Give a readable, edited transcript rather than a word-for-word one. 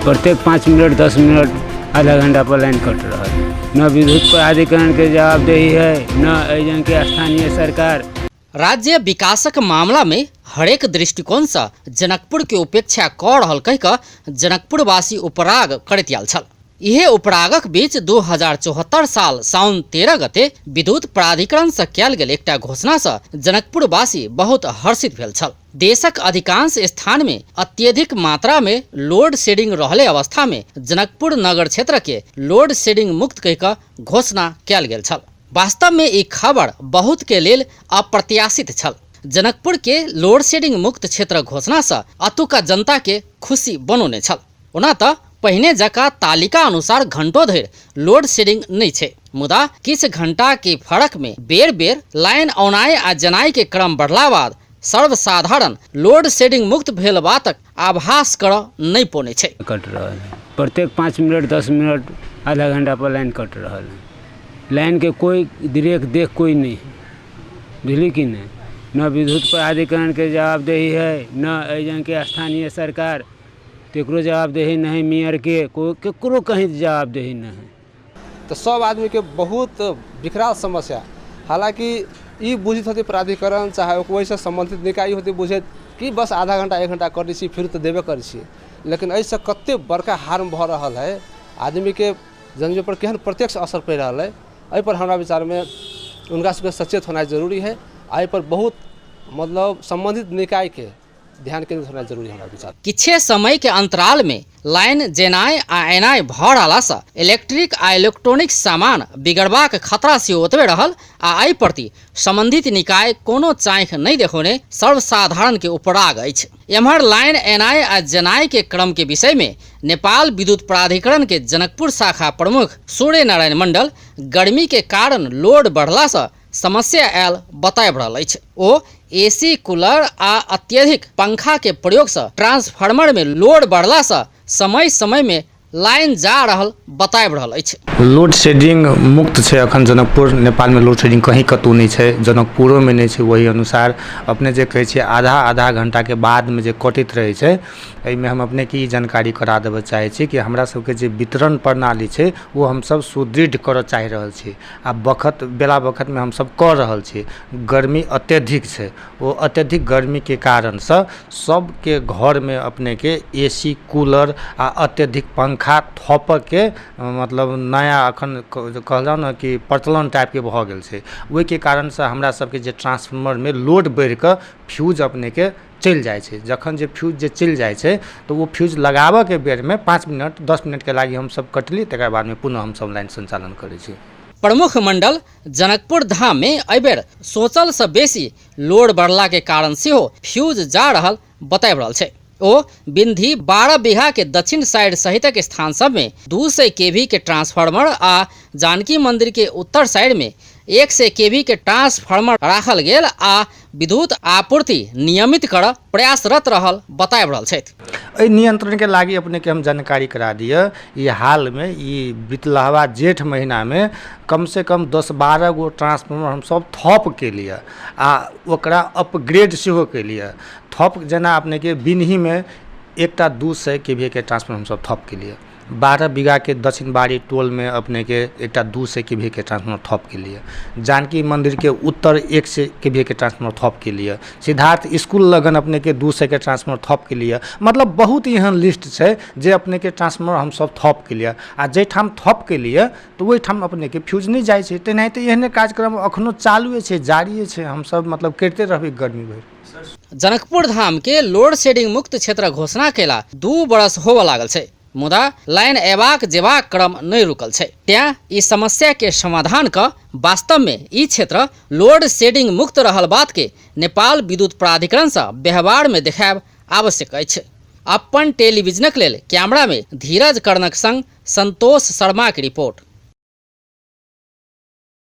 प्रत्येक 5 minute, 10 minute, आधा घंटा पर लाइन कट रहा है। न विद्युत प्राधिकरण के जवाबदेही है, न एजन के स्थानीय सरकार। राज्य विकासक मामला में हरेक दृष्टिकोणसँ जनकपुर के उपेक्षा कऽ रहल कहि कऽ जनकपुरवासी उपराग करैत आयल छल। इहे उपरागक बीच 2074 साल साउन 13 गते विद्युत प्राधिकरणसँ कयल गेल एकटा घोषणासँ जनकपुरवासी बहुत हर्षित भेल छल। देशक अधिकांश स्थान में अत्यधिक मात्रा में लोड शेडिंग रहले अवस्था में जनकपुर नगर क्षेत्र के लोड शेडिंग मुक्त कहि कऽ घोषणा कयल गेल छल। वास्तव में ई खबर बहुत के लेल अप्रत्याशित छल। जनकपुर के लोड शेडिंग मुक्त क्षेत्र घोषणा से अतुका जनता के खुशी बनौने छल। ओना तऽ पहिने जकाँ तालिका अनुसार घंटो धरि लोड शेडिंग नहि छै, मुदा किछु घंटा के फर्क में बेर बेर लाइन औनाइ आ जनाइ के क्रम बढ़ला बाद सर्वसाधारण लोड शेडिंग मुक्त भेल बातक आभास करऽ नहि पौने छै। कट रहा है। प्रत्येक 5 मिनट, 10 मिनट, आधा घंटा पर लाइन कट रहा है। लाइन के कोई देख देख कोई नहीं है, बुझली कि नहीं? न विद्युत प्राधिकरण के जवाबदेही है, न एजन के स्थानीय सरकार, केकरो जवाबदेही नहीं, मेयर के कोई, केकरो कहीं जवाबदेही नहीं है। तऽ सब आदमीके बहुत विकराल समस्या। हालाँकि ई बुझैत होतै प्राधिकरण, चाहे ओहिसँ सम्बन्धित निकाय होतै बुझैत कि बस आधा घंटा, 1 घंटा करै छी, फिर तऽ देबे करै छी। लेकिन एहिसँ कतेक बड़का हार्म भऽ रहल है, आदमीके जनजीवन पर केहन प्रत्यक्ष असर पड़ि रहल है, एहिपर हमरा विचारमे हुनका सबके सचेत होनाइ जरूरी है आ एहिपर बहुत मतलब सम्बन्धित निकायके ध्यान केन्द्रित होनाइ जरूरी है हमरा विचार। किछे समय के अंतराल में लाइन जेनाइ आ एनाइ भऽ रहलासँ इलेक्ट्रिक आ इलेक्ट्रॉनिक सामान बिगड़बाक खतरा सेहो ओतबे रहल आ एहि प्रति संबंधित निकाय कोनो चाँखि नहि देखौने सर्वसाधारण के उपराग अछि। एम्हर लाइन एनाइ आ जेनाइ के क्रम के विषय में नेपाल विद्युत प्राधिकरण के जनकपुर शाखा प्रमुख सूर्य नारायण मंडल गर्मी के कारण लोड बढ़लासँ समस्या आयल बताबि रहल अछि। ओ एसी, कूलर आ अत्यधिक पंखा के प्रयोग सँ ट्रांसफार्मर में लोड बढ़ला सँ समय समय में लाइन जा रहल बताबि रहल अछि। लोड शेडिंग मुक्त छै अखन जनकपुर। नेपालमे लोड शेडिंग कहीँ कतहु नहि छै, जनकपुरोमे नहि छै। ओहि अनुसार अपने जे कहै छियै, आधा आधा घण्टाके बादमे जे कटैत रहै छै, एहिमे हम अपनेके ई जानकारी करा देबऽ चाहै छी कि हमरा सबके जे वितरण प्रणाली छै, ओ हमसब सुदृढ़ करऽ चाहि रहल छी आ बखत बेला बखतमे हमसब कऽ रहल छी। गर्मी अत्यधिक छै। ओ अत्यधिक गर्मीके कारणसँ सबके घरमे अपनेके ए सी, कूलर आ अत्यधिक पंखा थोपऽके मतलब नया अखन कहल जाउ ने कि प्रचलन टाइपके भऽ गेल छै। ओहिके कारणसँ हमरा सबके जे ट्रांसफार्मरमे लोड बढ़िकऽ फ्यूज अपनेके चलि जाइ छै। जखन जे फ्यूज जे चलि जाइ छै, तऽ ओ फ्यूज लगाबऽके बेरमे 5 मिनट, 10 मिनटके लागि हमसब कटली, तकर बादमे पुनः हमसब लाइन सञ्चालन करै छी। प्रमुख मंडल जनकपुर धाम में एहिबेर सोचल से बेसी लोड बढ़ला के कारण सेहो फ्यूज जा रहल बताबि रहल छै। ओ बिंधी, 12 बीघा के दक्षिण साइड सहितक स्थान सब में 200 केवी के ट्रांसफार्मर आ जानकी मंदिर के उत्तर साइड में 100 केवी के ट्रांसफार्मर राखल गेल आ विद्युत आपूर्ति नियमित कर प्रयासरत रहल बताबि रहल छथि। एहि नियन्त्रणके लागि अपनेके हम जानकारी करा दिअ, ई हालमे, ई बितलहवा जेठ महिनामे कमसँ कम 10-12 गो ट्रांसफार्मर हमसब थप केलियै आ ओकरा अपग्रेड सेहो केलियै। थप जेना अपनेके बिनहीमे एकटा 200 केवीके ट्रांसफार्मर हमसब थप केलियै। 12 बीघाके दक्षिण बाड़ी टोलमे अपनेके एकटा 200 केवीके ट्रांसफार्मर थप केलियै। जानकी मन्दिरके उत्तर 100 केवीके ट्रांसफार्मर थप केलियै। सिद्धार्थ इसकुल लगन अपनेके 200के ट्रांसफार्मर थप केलियै। मतलब बहुत एहन लिस्ट छै जे अपनेके ट्रांसफार्मर हमसब थप केलियै आ जाहिठाम थप केलियै, तऽ ओहिठाम अपनेके फ्यूज नहि जाइ छै। तेनाहिते एहने कार्यक्रम एखनो चालुए छै, जारिए छै। हमसब मतलब करिते रहबै गर्मी भरि। जनकपुर धाम के लोड शेडिंग मुक्त क्षेत्र घोषणा केला 2 बरस होबऽ लागल छै, मुदा लाइन अयबाक जेबाक क्रम नहि रुकल छै। तें ई समस्या के समाधान क वास्तव में ई क्षेत्र लोड शेडिंग मुक्त रहल बात के नेपाल विद्युत प्राधिकरण सँ व्यवहार में देखायब आवश्यक अछि। अपन टेलीविजनक लेल कैमरा में धीरज कर्णक संग संतोष शर्मा के रिपोर्ट।